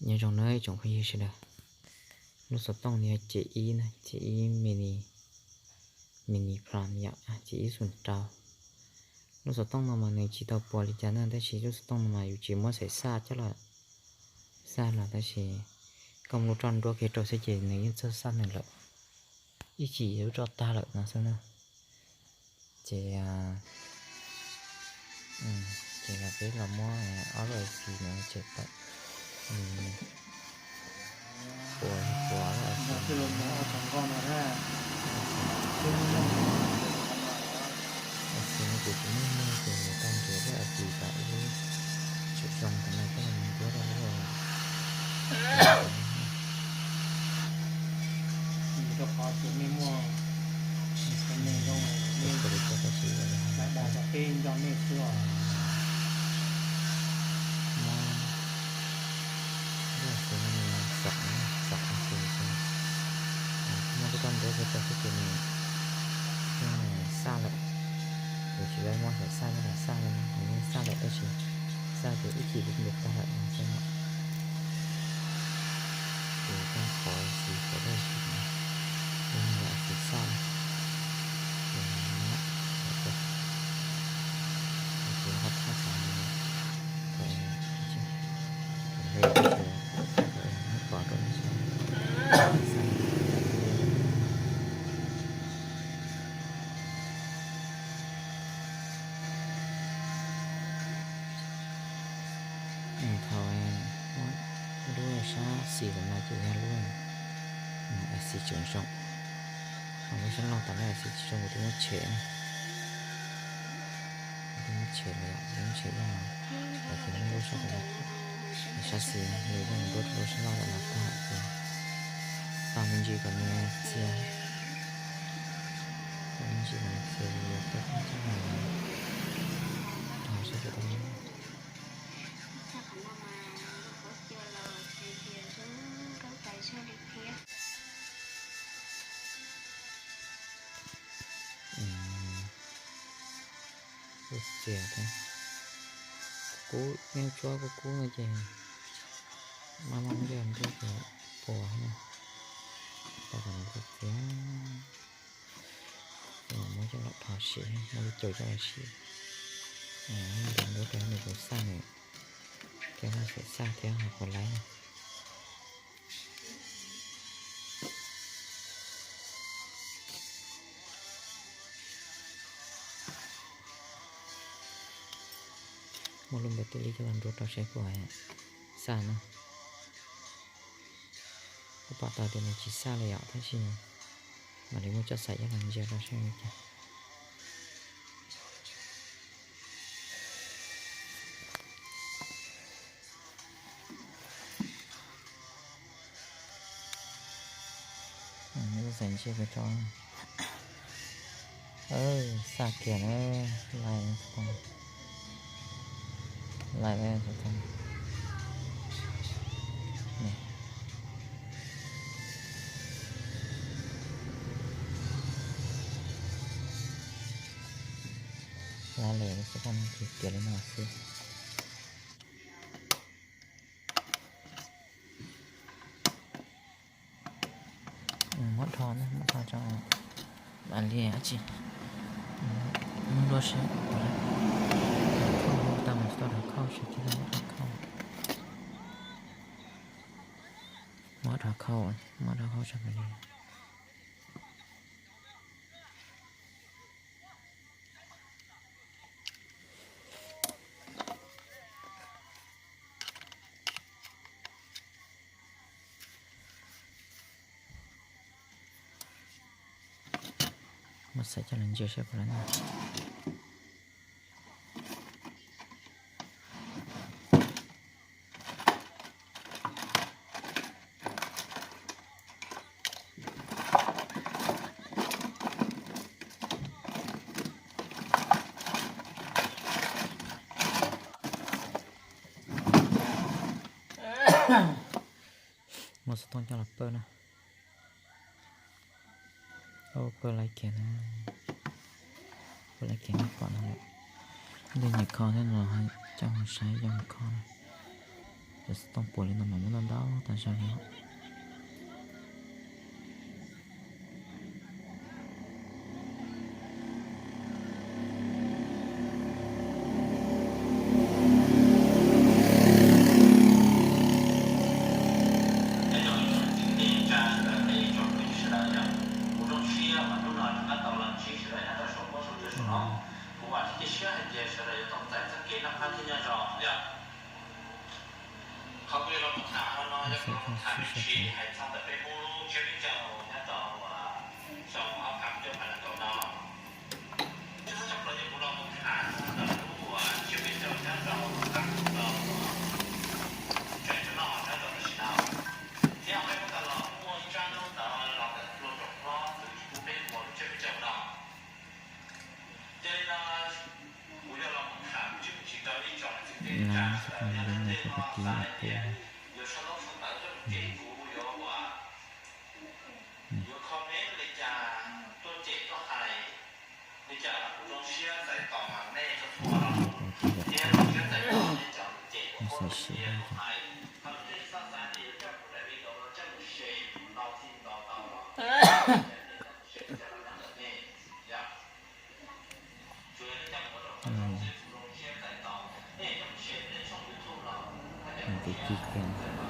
Nyob zoo na ib tsoom phooj ywg sawv daws, lub xov tooj no yog cev ib na, cev ib mini, mini pram yom, cev ib xum rau. Lub xov tooj no mas nws tsis tau puas li cas na, tab sis lub xov tooj no mas yus tsis muab xaim xaj coj los xaj los, tab sis koj muab lub roj nruab kiag rau xwb ces nws yeej txawj xaj nws lawm, ib chim lub roj tag lawm no xwb na. Ces, ces los peb los muab ob lub xis no tshem tawm, puas puas ob lub xis no. Xis no ces tsis muaj muag ces yuav tau nrhiav lub xis kom ib lub tshem zoo thaum no coj los mus nruab rau lub. Muab lub xis no xom xom xis, muab lub roj nruab kiag rau xwb ces nws yeej xaj lawm. Yus tsis tau muab xaim xaj coj los xaj li na, nws yeej xaj lawm tab sis xaj ces ib chim lub nruab tag lawm no xwb. Ces koj qhov xis qhov lub xis no, yeej yog xis xaj. Ces ho thaj xav, muab pov rau nej saib. Thaum lub sab xis ntawm no ces yog lub xis tseem zoo, ho lub sab laug tas lawm xis tsis zoo kuv twb muab tshem na. Kuv twb muab tshem lawm yom, kuv twb muab tshem yog, lawv tias muab lub sab, sab xis nws yeej nruab rau lub sab laug lawm no tag ces tau me ntsis kom nws txias, tau me ntsis kom nws txias yuav tau koj coj mus rau saib puas tau. Kub txias thiab. Kub, nej tsuab kub kub no ces maj mam muab coj los nruab ces puas na. Tau kom nws txias, muab coj los rho siv, muab lub caum coj los siv. Nruab rau nws puas xaj nws, thiab muab xaim xaj thiab ho puas laib na. Muab lub npawg tij li coj los nruab rau saib puas xaj na. Kuv pom tau tias nws tsis xaj li yom, tab sis mam li muab coj xaim coj los ntsia rau saib li cas. Xaim ntsia kiag tso. Xaj kiag na, laib, laib. Laib lawm, xab paj no kiag kiag li no xwb. Muab rho na, muab rho tso. Mam li dab tsi, muab luaj seb, khauj tau mas tsis tau rho khauj, seb tsis tau rho khauj. Muab rho khauj, muab rho khauj tso mam li. Muab xaim coj los ntsia seb puas laib na. Muab xov tooj coj los pawj na. Pawj laib kiag na. Pawj laib kiag nej pom no lawm. Leej niam kho thiab no coj mus saib coj mus kho na. Cov xov tooj puas li no mas muaj ntau ntau tag zog li. Qhov kuv yuav los mus tham no yog kuv los mus tham me ntsis hais txog ntawm peb lub tsiab peb caug nyob rau xyoo ob phav cuaj phav nees nkaum no. Coj txog coj plaws yog kuv los mus tham txog ntawm lub tsiab peb caug nyob rau qab rau tseem rau no nyob rau tam sim no. Thiab hauv qab tau los muaj ib tsab ntawv ntawd los ntawm luag rooj hlob tus tsis pub peb ua lub tsiab peb caug no. Yog li no kuv yuav los mus tham me ntsis rau ib tsoom txiv teb tsa sawv daws nyob rau tej no xav hais tias yuav sau ntaub sau ntawv tuaj cem kuv, yuav ua, yuav comment li cas tuaj cem tuaj hais li cas los kuv zoo siab txais tos nej txhua txhua los thiab zoo siab txais tos nej cov cem kuv thiab tuaj hais. Qhov twg nej xav xav tias yuav coj kuv daim video los coj mus share mus ntaus thiab ntaus tau los share coj los nyob ntawm nej. Tus ci kawg.